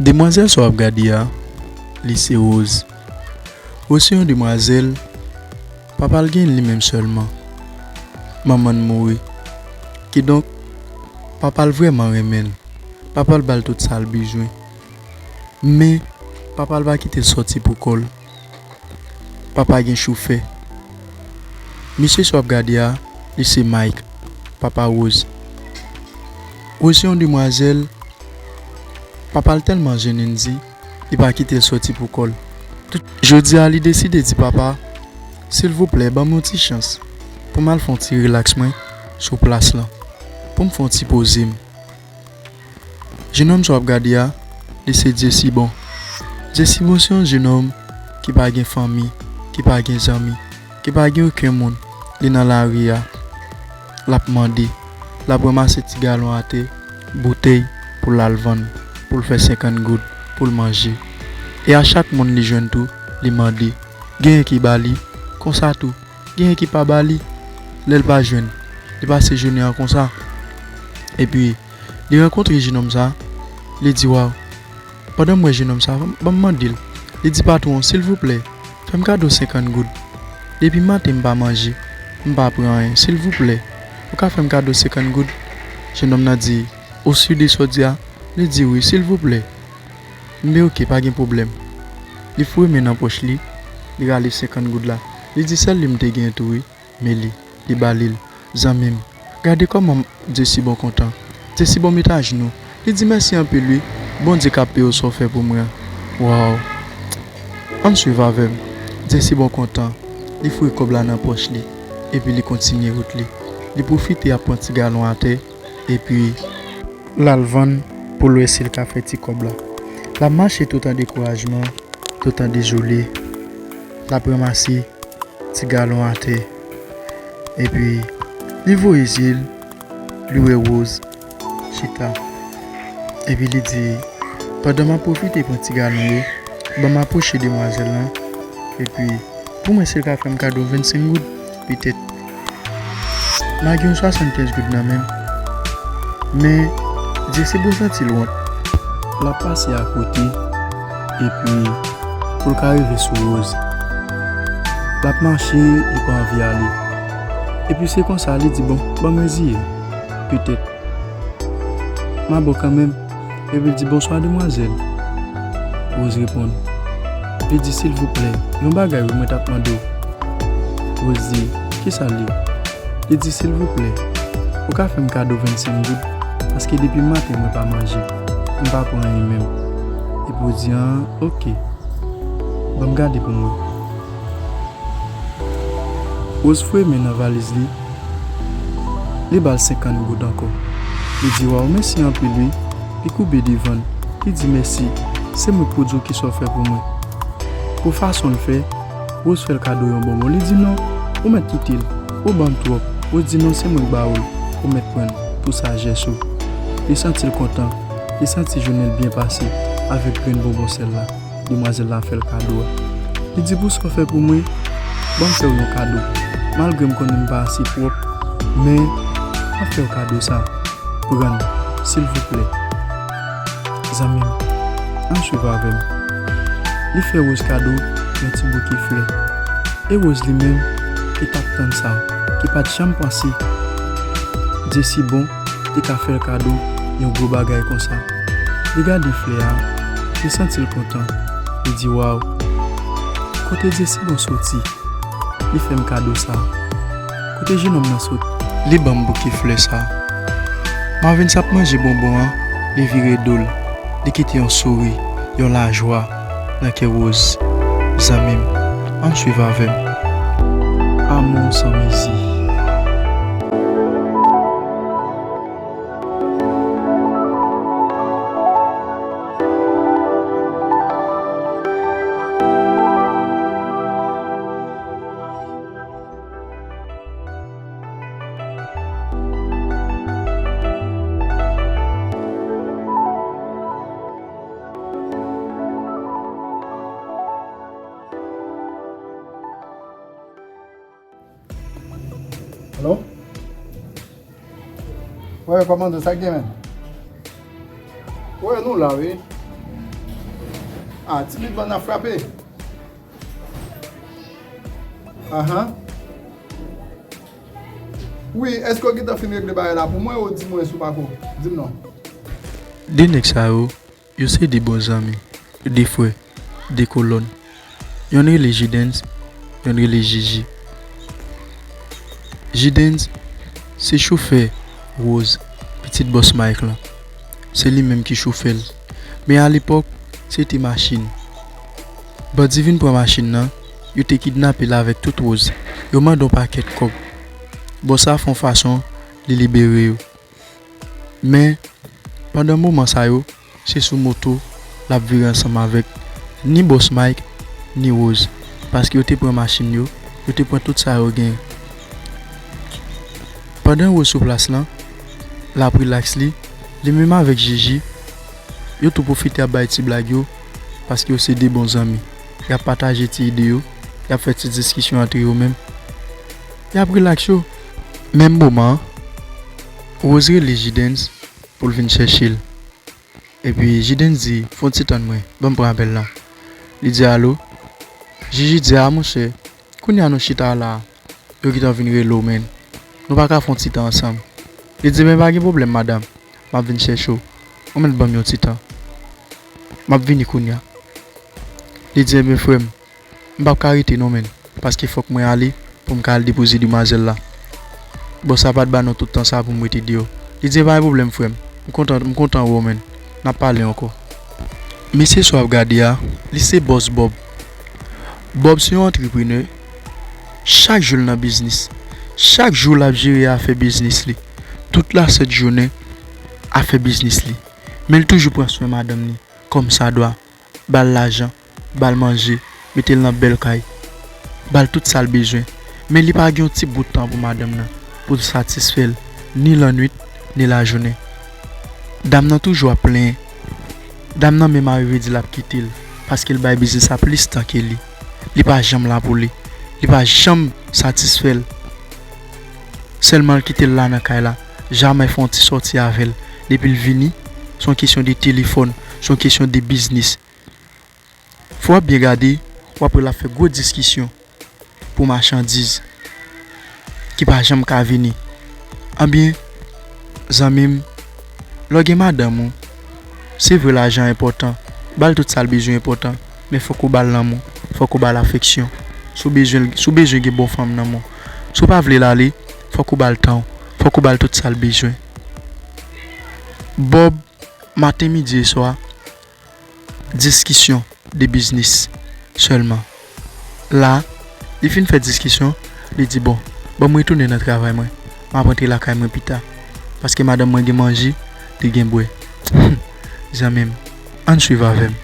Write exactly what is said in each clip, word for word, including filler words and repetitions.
Demwazèl sa w ap gade a, li se Rose. Rose se yon demwazèl, papa l gen li menm sèlman. Manman l mouri. Kidonk, papa l vrèman renmen l. Papa l ba l tout sa l bezwen. Men, papa l pa kite l sòti pou kò l. Papa gen chofè. Mesye sa w ap gade a, li se Mike, papa Rose. Rose se yon demwazèl, papa l tèlman jennen di, li pa kite l sòti pou kò l. Tout, jodi a, li deside di papa, silvouplè, ban m yon ti chans pou m al fè yon ti rilaks mwen sou plas lan, pou m fè yon ti poze m. Jenòm sa w ap gade a, li se Dyesibon. Dyesibon se yon jenòm ki pa gen fanmi, ki pa gen zanmi, ki pa gen okenn moun. Li nan lari a, l ap mande, l ap ranmase ti galon atè, boutèy pou l al vann, pou l fè senkant goud, pou l manje. E a chak moun li jwenn tou, li mande. Genyen ki ba li, konsa tou, genyen ki pa ba li. Lè l pa jwenn, li pase jounen an konsa. Epi, li rankontre jenòm sa, li di, waw, pandan m wè jenòm sa, ban m mande l. Li di, patwon, silvouplè, fè m kado senkant goud. Depi maten m pa manje, m pa pran anyen, silvouplè, ou ka fè m kado senkant goud? Jenòm nan di, oside sa w di a? Li di, wi, silvouplè. M di, oke, pa gen pwoblèm. Li foure men nan pòch li, li rale senkant goud la. Li di, sèl li m te gen tou, wi. Men li, li ba li l. Zanmi m, gade kòman Dyesibon kontan. Dyesibon met ajnou. Li di, mèsi anpil, wi. Bondye k ap peye w sa w fè pou mwen an. Waw! Ann swiv avè m. Dyesibon kontan. Li foure kòb la nan pòch li. Epi li kontinye wout li. Li pwofite ap pran ti galon atè. Epi, l al vann pou l wè si l ka fè ti kòb la. L ap mache tout an dekourajman, tout an dezole. L ap ranmase ti galon atè. Epi, li voye zye l, li wè Rose chita. Epi li di, pandan m ap pwofite pran ti galon yo, ban m apwoche demwazèl lan. Epi, pou mwen, si l ka fè m kado vennsenk goud, petèt. M a gen yon swasannkenz goud nan men m. Men, Dyesibon santi l wont. L ap pase akote, epi pou l ka rive sou Rose. L ap mache, li pa anvi ale. Epi se konsa, li di, bon, ban m reziye m. Petèt. M a bon kanmenm. Epi l di, bonswa, demwazèl. Rose reponn. Li di, silvouplè, yon bagay wi mwen t ap mande w. Rose di, kisa l ye? Li di, silvouplè, ou ka fè m kado vennsenk goud, paske depi maten mwen pa manje, m pa pran anyen menm. Epi w di, an, oke, ban m gade pou m wè. Rose foure men nan valiz li, li ba l senkant goud ankò. Li di, waw, mèsi anpil wi. Li koube devan l, li di, mèsi, se mwen k pou di w kisa w fè pou mwen. Pou fason l fè, Rose fè l kado yon bonbon. Li di, non, ou mèt kite l, ou ban m twòp. Rose di, non, se mwen k ba w l, ou mèt pran l pou sajès ou. Li santi l kontan, li santi jounen l byen pase avèk grenn bonbon sèl la demwazèl la fè l kado a. Li di, pou sa w fè pou mwen, ban m fè w yon kado. Malgre m konnen m pa ase pwòp, men m ap fè w kado sa. Pran l, silvouplè. Zanmi m, ann swiv avè m. Li fè Rose kado yon ti bouke flè. E Rose li menm, ki t ap tann sa, ki pa t janm panse Dyesibon te ka fè l kado yon gwo bagay konsa. Li gade flè a, li santi l kontan. Li di, waw, kote Dyesibon soti? Li fè m kado sa. Kote jenòm nan sot? Li ban m bouke flè sa. Marvens ap manje bonbon an, li vire do l. Li kite yon souri, yon lajwa nan kè Rose. Zanmi m, ann swiv avè m. Amour sans mesure. Alo? Wè, kòmandan, sa k gen, menn? Wè, nou la, wi. Ah, timid van ap frape. Ahan. Wi, èske w gentan fin regle bagay la pou mwen ou di mwen si w pako? Di m non. De nèg sa yo, yo se de bon zanmi, de frè, de kolòn. Yonn rele Jidens, yonn rele Jiji. Jidens se chofè Rose, pitit bòs Mike lan. Se li menm ki chofè l. Men alepòk, se te machin. Bandi vin pran machin nan, yo te kidnape l avèk tout Rose. Yo mande yon pakèt kòb. Bòs la fè yon fason, li libere yo. Men, pandan moman sa yo, se sou moto l ap vire ansanm avèk ni bòs Mike, ni Rose. Paske yo te pran machin yo, yo te pran tout sa yo genyen. Pandan Rose sou plas lan, l ap rilaks li, li menm avèk Jiji, yo tou pwofite ap bay ti blag yo, paske yo se de bon zanmi. Y ap pataje ti ide yo, y ap fè ti diskisyon antre yo menm. Y ap rilaks yo. Menm moman an, Rose rele Jidens pou l vin chèche l. Epi Jidens di, "Fè yon ti tann mwen, ban m pran apèl la." Li di, "Alo?" Jiji di, "A, monchè, kounye a nou chita la, yo gentan vin rele w, menn. Nou pa ka fè yon ti tan ansanm." Li di, "Men pa gen pwoblèm, madanm, m ap vin chèche w. Ou mèt ban m yon ti tan. M ap vini kounye a." Li di, "Ebyen, frè m, m p ap ka rete non, menn, paske fòk mwen ale pou m ka al depoze demwazèl la. Bòs la pa t ba nou tout tan sa pou m rete deyò." Li di, "Pa gen pwoblèm, frè m. M kontan, m kontan wè w, menn. N ap pale ankò." Mesye sa w ap gade a, li se bòs Bob. Bob se yon antreprenè. Chak jou l nan biznis. Chak jou l ap jere afè biznis li. Tout lasent jounen, afè biznis li. Men l toujou pran swen madanm li, kòm sa dwa. Ba l lajan, ba l manje, mete l nan bèl kay, ba l tout sa l bezwen. Men li pa gen yon ti bout tan pou madanm nan, pou l satisfè l, ni lannwit, ni lajounen. Dam nan toujou ap plenyen. Dam nan menm arive di l ap kite l, paske l bay biznis la plis tan ke li. Li pa janm la pou li. Li pa janm satisfè l. Sèlman l kite l la nan kay la. Jamè fè yon ti sòti avè l. Depi l vini, se yon kesyon de telefòn, se yon kesyon de biznis. Fò w ap byen gade, w ap wè l ap fè gwo diskisyon pou machandiz ki pa janm ka vini. Anbyen, zanmi m, lè w gen madanm ou, se vre lajan enpòtan, ba l tout sa l bezwen enpòtan, men fòk ou ba l lanmou, fòk ou ba l afeksyon. Si w bezwen, si w bezwen gen bon fanm nan men w, si w pa vle l ale, fòk ou ba l tan w, fòk ou ba l tout sa l bezwen. Bob, maten, midi e swa, diskisyon de biznis sèlman. La, li fin fè diskisyon, li di, "Bon, ban m retounen nan travay mwen. M ap rantre lakay mwen pita. Paske madanm mwen gen manje, li gen bwè." Zanmi m, ann swiv avè m.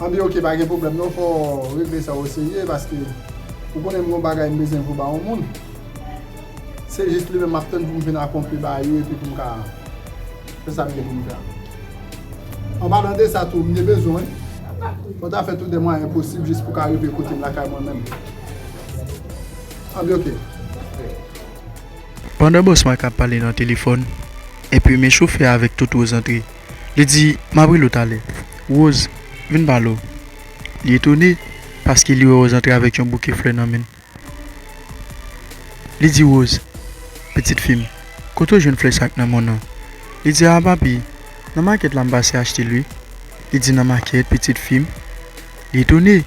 Anbyen, oke, pa gen pwoblèm non, fò w regle sa o serye, paske ou konnen m gon bagay m bezwen pou ba yon moun. Se jis li menm m ap tann pou m vin akonpli bagay yo epi pou m ka fè sa m gen pou m fè a. An palan de sa tou, m te bezwen w, wi. Mwen ta fè tout de mwayen posib jis pou ka rive kote m lakay mwen menm. Anbyen, oke. Pandan bòs Mike ap pale nan telefòn, epi men chofè a avèk tout Rose antre, Li di, "M ap rele w talè. Rose, vin pale w." Li etone, paske li wè Rose antre avèk yon bouke flè nan men l. Li di Rose, "Pitit fi m, kote w jwenn flè sa k nan men w nan?" Li di, "A papi, nan makèt la m pase achte l wi." Li di, "Nan makèt, pitit fi m?" Li etone.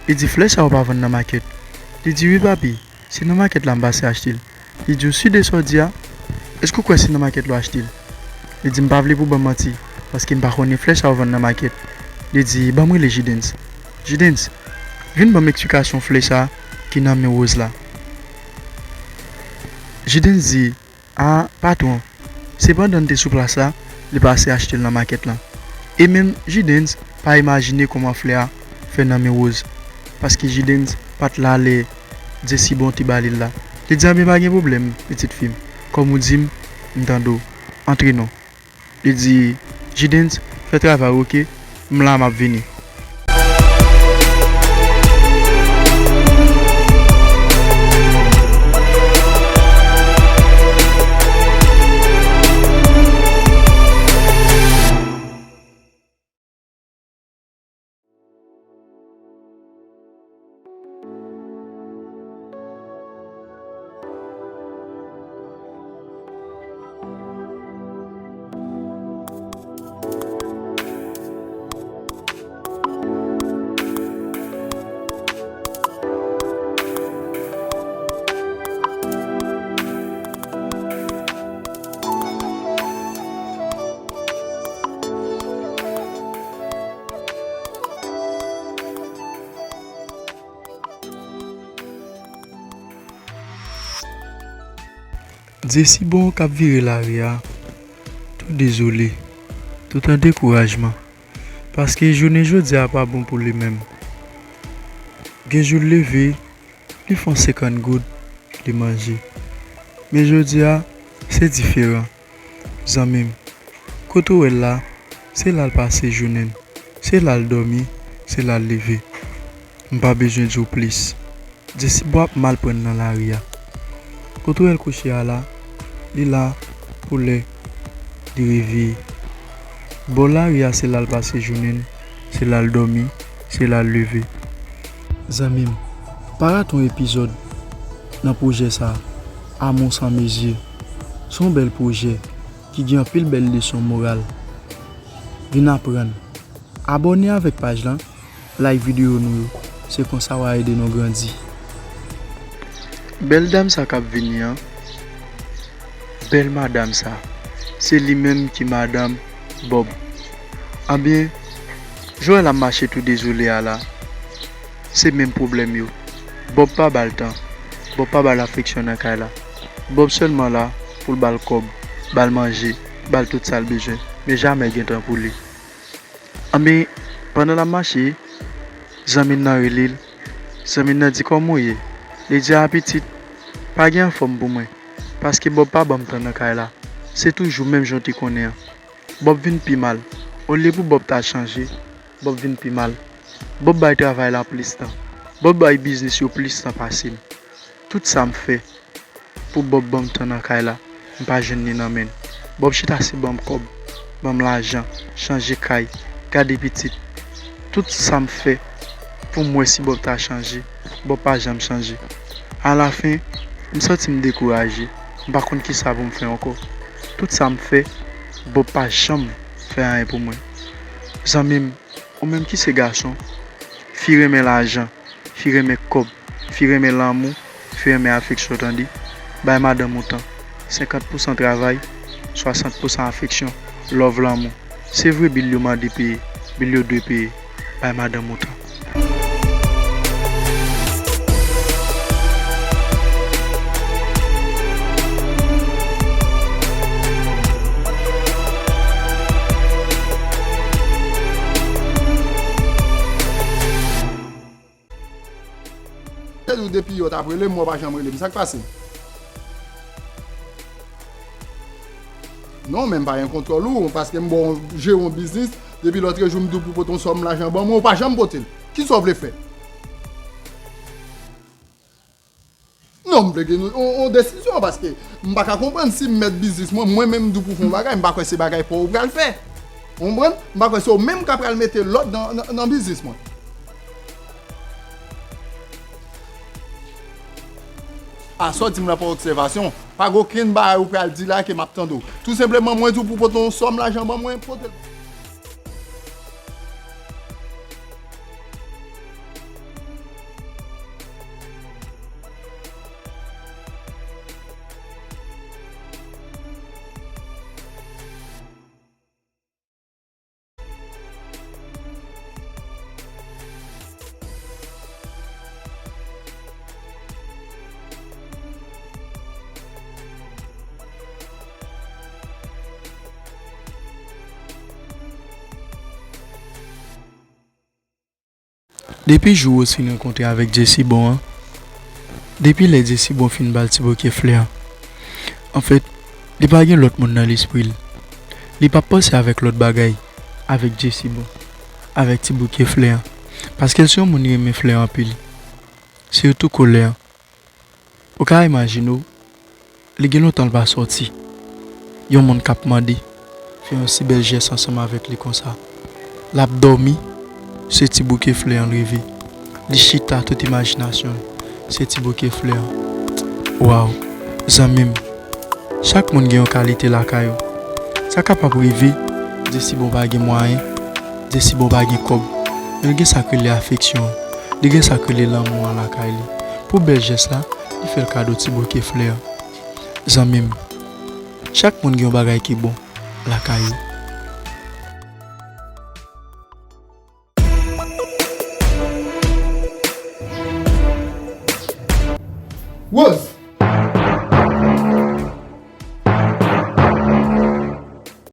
Li di, "Flè sa yo pa vann nan makèt?" Li di, "Wi papi, se nan makèt la m pase achte l." Li di, "Ou si de sa w di a? Èske w kwè se nan makèt la w achte l?" Li di, "M pa vle pou w ban m manti, paske m pa konnen flè sa yo vann nan makèt." Li di, "Ban m rele Jidens. Jidens, vin ban m eksplikasyon flè sa ki nan men Rose la." Jidens di, "A, patwon." Sepandan, l te sou plas la, li pase achte l nan makèt lan. E menm Jidens pa imajine kòman flè a fè nan men Rose, paske Jidens pa t la lè Jesibon te ba li l la. Li di, "Anben, pa gen pwoblèm, pitit fi m. Kòm ou di m, m tande w. Antre non." Li di, "Jidens, fè travay ou, oke? M la, m ap vini." Jesibon k ap vire lari a, tou dezole, tout an dekourajman, paske jounen jodi a pa bon pou li menm. Gen jou l leve, li fè yon senkant goud, li manje. Men jodi a, se diferan. Zanmi m, kote w wè l la, se la l pase jounen l, se la l dòmi, se la l leve. M pa bezwen di w plis. Jesibon ap mal pran nan lari a. Kote w wè l kouche a la, li la pou lè li reveye. Bò lari a se la l pase jounen l, se la l dòmi, se la l leve. Zanmi m, pa rate yon epizòd nan pwojè sa, Amour sans mesure. Se yon bèl pwojè ki gen anpil bèl leson moral. Vin aprann. Abòne avèk paj lan, like videyo nou yo. Se konsa w a ede nou grandi. Bèl dam sa k ap vini an, bèl madanm sa, se li menm ki madanm Bòb. Anben, jan l ap mache tou dezole a la, se menm pwoblèm yo. Bòb pa ba l tan. Bòb pa ba l afeksyon nan kay la. Bòb sèlman la pou l ba l kòb, ba l manje, ba l tout sa l bezwen, men jamè gen tan pou li. Anben, pandan l ap mache, zanmi l nan rele l. Zanmi l nan di, "Kòman w ye?" Li di, "A pitit, pa gen anfòm pou mwen, paske Bòb pa ban m tan nan kay la. Se toujou menm jan w te konnen an." Bòb vin pi mal. Olye pou Bòb ta chanje, Bòb vin pi mal. Bòb bay travay la plis tan. Bòb bay biznis yo plis tan pase m. Tout sa m fè pou Bòb ban m tan nan kay la, m pa jwenn li nan men l. Bòb chita se ban m kòb, ban m lajan, chanje kay, gade pitit. Tout sa m fè pou m wè si Bòb ta chanje, Bòb pa janm chanje. Alafen, m santi m dekouraje, m pa konn kisa pou m fè ankò. Tout sa m fè, Bòb pa janm fè anyen pou mwen. Zanmi m, ou menm ki se gason, fi renmen lajan, fi renmen kòb, fi renmen lanmou, fi renmen afeksyon, tande. Bay madanm ou tan. Senkant pousan travay, swasant pousan afeksyon, love, lanmou. Se vre, bil yo mande peye, bil yo dwe peye. Bay madanm ou tan. Te di w depi yè w t ap rele m, w pa janm rele m. Sa k pase? Non, men m pa gen kontwòl ou, paske m ba w jere yon biznis, depi lòtrejou m di w pou pote yon sòm lajan ban mwen, ou pa janm pote l. Kisa w vle fè? Non, m vle gen yon, yon desizyon, paske m pa ka konprann si m mèt biznis mwen, mwen menm m di w pou fè yon bagay, m pa kwè se bagay pa w ou pral fè. Ou konprann? M pa kwè se ou menm k ap pral mete lòd nan, nan, nan biznis mwen. Aswè, di m nan pa obsèvasyon. Pa gen okenn bagay ou pral di la ke m ap tande w. Tou senpleman, mwen di w pou pote yon sòm lajan ban mwen, pote l. Depi jou Rose fin rankontre avèk Jessie Bon an, depi lè Jessie Bon fin ba l ti bouke flè an, anfèt, li pa gen lòt moun nan lespri l. Li p ap panse avèk lòt bagay, avèk Jessie Bon, avèk ti bouke flè an. Paske l se yon moun ki renmen flè anpil. Sitou koulè an. Ou ka imajine w, li gen lontan l pa sòti. Yon moun k ap mande, fè yon si bèl jès ansanm avèk li konsa. L ap dòmi, se ti bouke flè an l reve. Li chita tout imajinasyon l, se ti bouke flè an. Waw, zanmi m, chak moun gen yon kalite lakay yo. Sa kapab rive, Jessie Bon pa gen mwayen, Jessie Bon pa gen kòb, men l gen sa k rele afeksyon an. Li gen sa k rele lanmou an lakay li. Pou bèl jès la, li fè l kado ti bouke flè an. Zanmi m, chak moun gen yon bagay ki bon lakay yo. Rose,